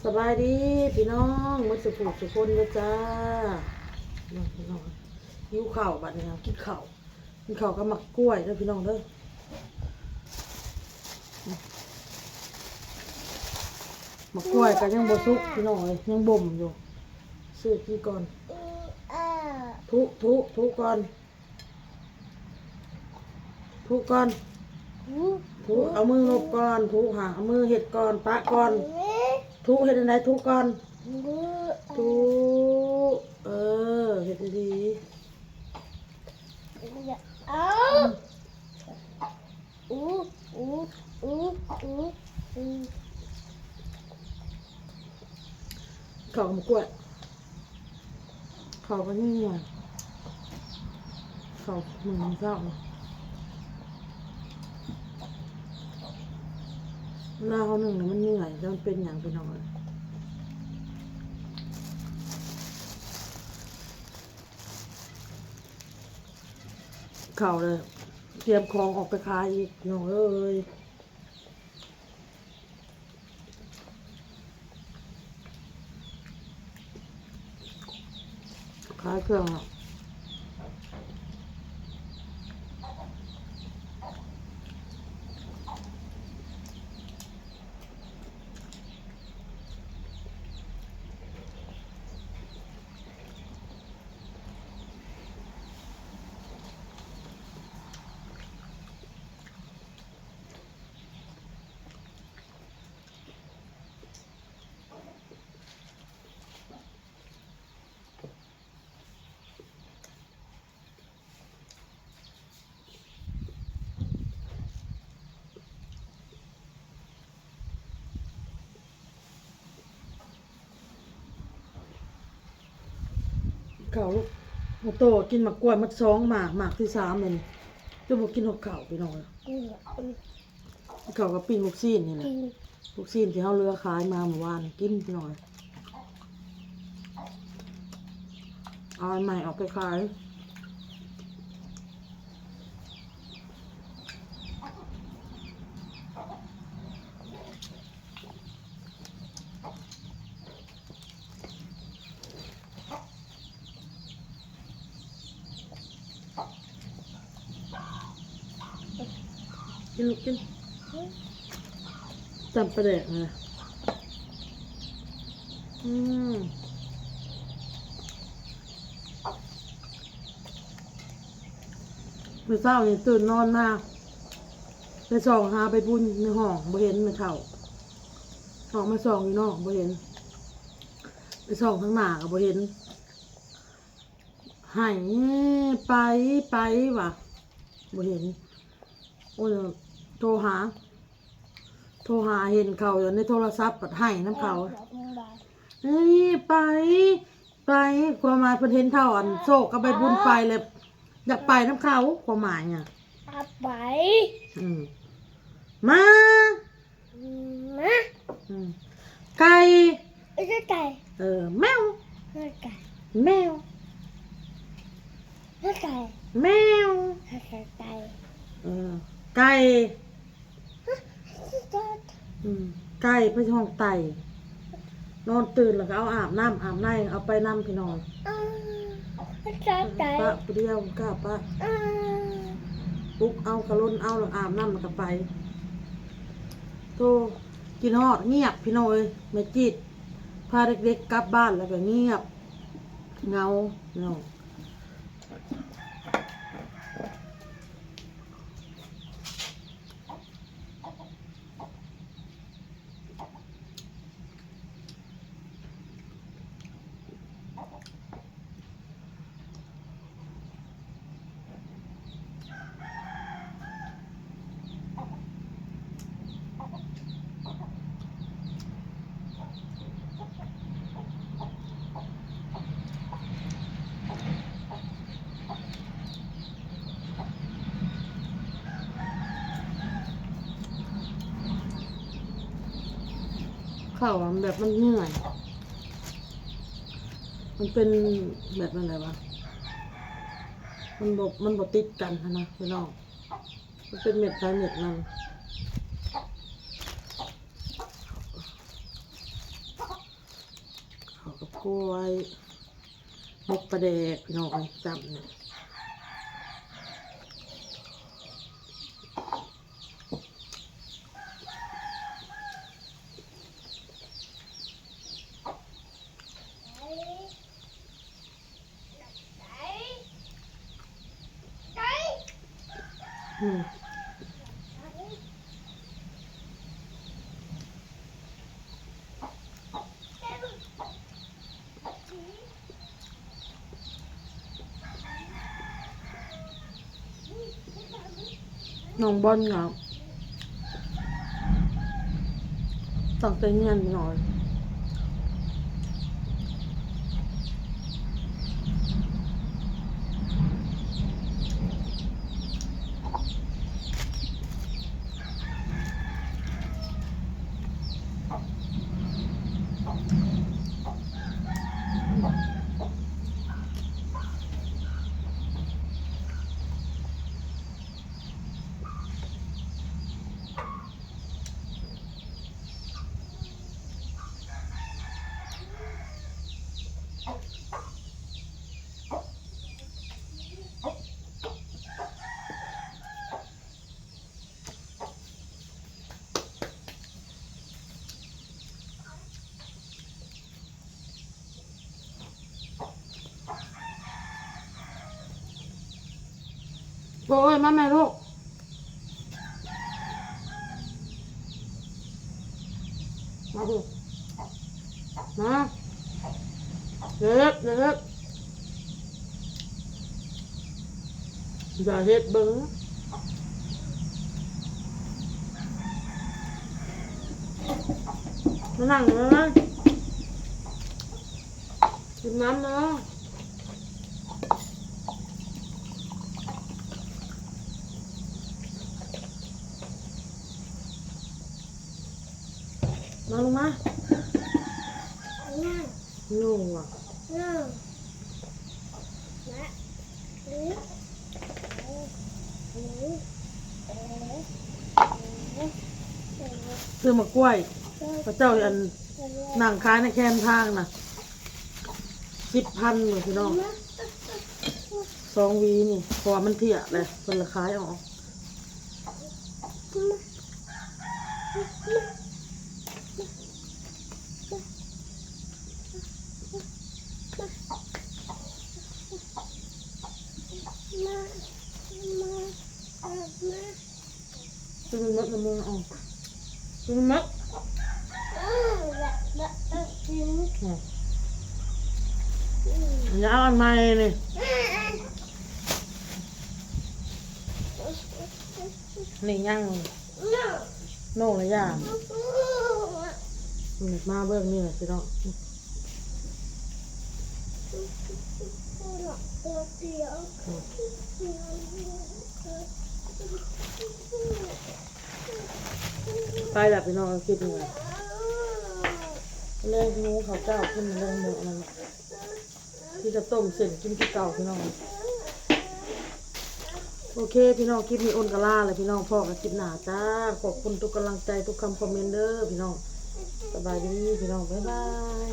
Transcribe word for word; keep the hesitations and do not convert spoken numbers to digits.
สบายดีพี่น้อง มื้อสุขสุขคนเด้อจ้า น้องพี่น้อง หิวข้าวบัดนี้ กินข้าว กินข้าวกับหมากกล้วยเด้อพี่น้องเด้อ หมากกล้วยก็ยังบ่สุกพี่น้องเอ้ย ยังบ่มอยู่ ซื้อกินก่อน ทุ ทุ ทุก่อน ทุก่อน ทุ เอามือลบก่อน ทุหา เอามือเฮ็ดก่อน ปะก่อน ทุเฮ็ดจั่งใด ทุก่อน ทุ เออ เฮ็ดดีๆ เอา อู้อู้อู้อู้อู้ ข้าวกับหมากกล้วย ข้าวก็นี่ไง ข้าวมื้อเช้านี่ เวลาข้าวนึ่งน่ะมันเหนื่อย แล้วมันเป็นหยังพี่น้องเอ้ย ข้าวเลย เตรียมของออกไปขายอีกพี่น้องเอ้ย ขายเครื่องอะ ข้าวลูก โตกินหมากกล้วยหมดสองหมาก หมากที่สามเลยนี่ จะบ่กินฮอดข้าวพี่น้องเอ้ย กิน ข้าวกับปิ้งลูกชิ้นนี่แหละ ปิ้ง ลูกชิ้นที่เฮาเหลือขายมาเมื่อวาน กินพี่น้องเอ้ย เอาอันใหม่ออกไปขาย กินลูกกิน ตำปลาแดกนะ อืม มื้อเช้านี่ตื่นนอนมา ไปส่องหาใบบุญในห้อง บ่เห็นแม่เฒ่า ออกมาส่องอยู่นอก บ่เห็น ไปส่องทางหน้าก็บ่เห็น ไห้ ไป ไปว่ะ บ่เห็น โอ้ย โทรหา โทรหา เห็นเขาอยู่ในโทรศัพท์ บัดไห้นำเขา เอ้ย ไป ไป ความหมายเพิ่นเห็นเฒ่าอันโชคกับใบบุญไปแล้ว อยากไปนำเขา ความหมายอะ ไป อืม มา มา อืม ไก่ ไม่ใช่ไก่ เออ แมว ไม่ใช่ไก่ แมว ไม่ใช่ไก่ แมว ไม่ใช่ไก่ เออ ไก่ ฮะ ไม่ใช่ไก่ อืม ไก่ เพิ่นฮ้องไต่ นอนตื่นแล้วก็เอาอาบน้ำอาบในเอาไปนำพี่น้อง อ้าว ไม่ใช่ไก่ ปะผู้เดียว กล้าปะ อ้าว ปลุกเอา กะลนเอา แล้วอาบน้ำแล้วก็ไป โธ่ กินฮอด เงียบพี่น้องเอ้ย แม่จิต พาเด็กๆกลับบ้านแล้วก็เงียบ เหงา เหงา ข้าวอะแบบมันเหนื่อย มันเป็นแบบอะไรวะ มันบ่ มันบ่ติดกันหั้นนะพี่น้อง มันเป็นเม็ดไผเม็ดมัน เ กล้วย หมกปลาแดกพี่น้อง จำเนี่ย อืม น้องบอลเหงา ต้องเต้นเงินหน่อย โอ้ย มาแม่ลูก มาดู มา เด็กเด็ก อย่าเฮ็ดเบิ่ง มานั่งเลย กินน้ำเนาะ มาลงมา นั่ง หนูอ่ะ นั่ง และ ซื้อมากล้วย พระเจ้าอัน นั่งขายในแคมทางน่ะ สิบพันเลยพี่น้อง สองหวีนี่ เพราะว่ามันเตี้ยเลย เพิ่นละขายออก มา มา มา ตัวมันมดละมุนอ่ะ ตัวมันมด อืม อันนี้เอาอันใหม่นี่ นี่ยัง โน่ละย่า นี่มาเบิ่งนี่แหละพี่น้อง ไปละพี่น้อง คลิปนี้ แลงหมูข้าวเจ้า กินแลงหมูอันนั้นน่ะ ที่จะต้มเส้นกินคือเก่าพี่น้อง โอเคพี่น้อง คลิปนี้อ้นกะลาเลยพี่น้อง พ้อกันคลิปหน้าจ้า ขอบคุณทุกกำลังใจ ทุกคำคอมเมนต์เด้อพี่น้อง สบายดีพี่น้อง บ๊ายบาย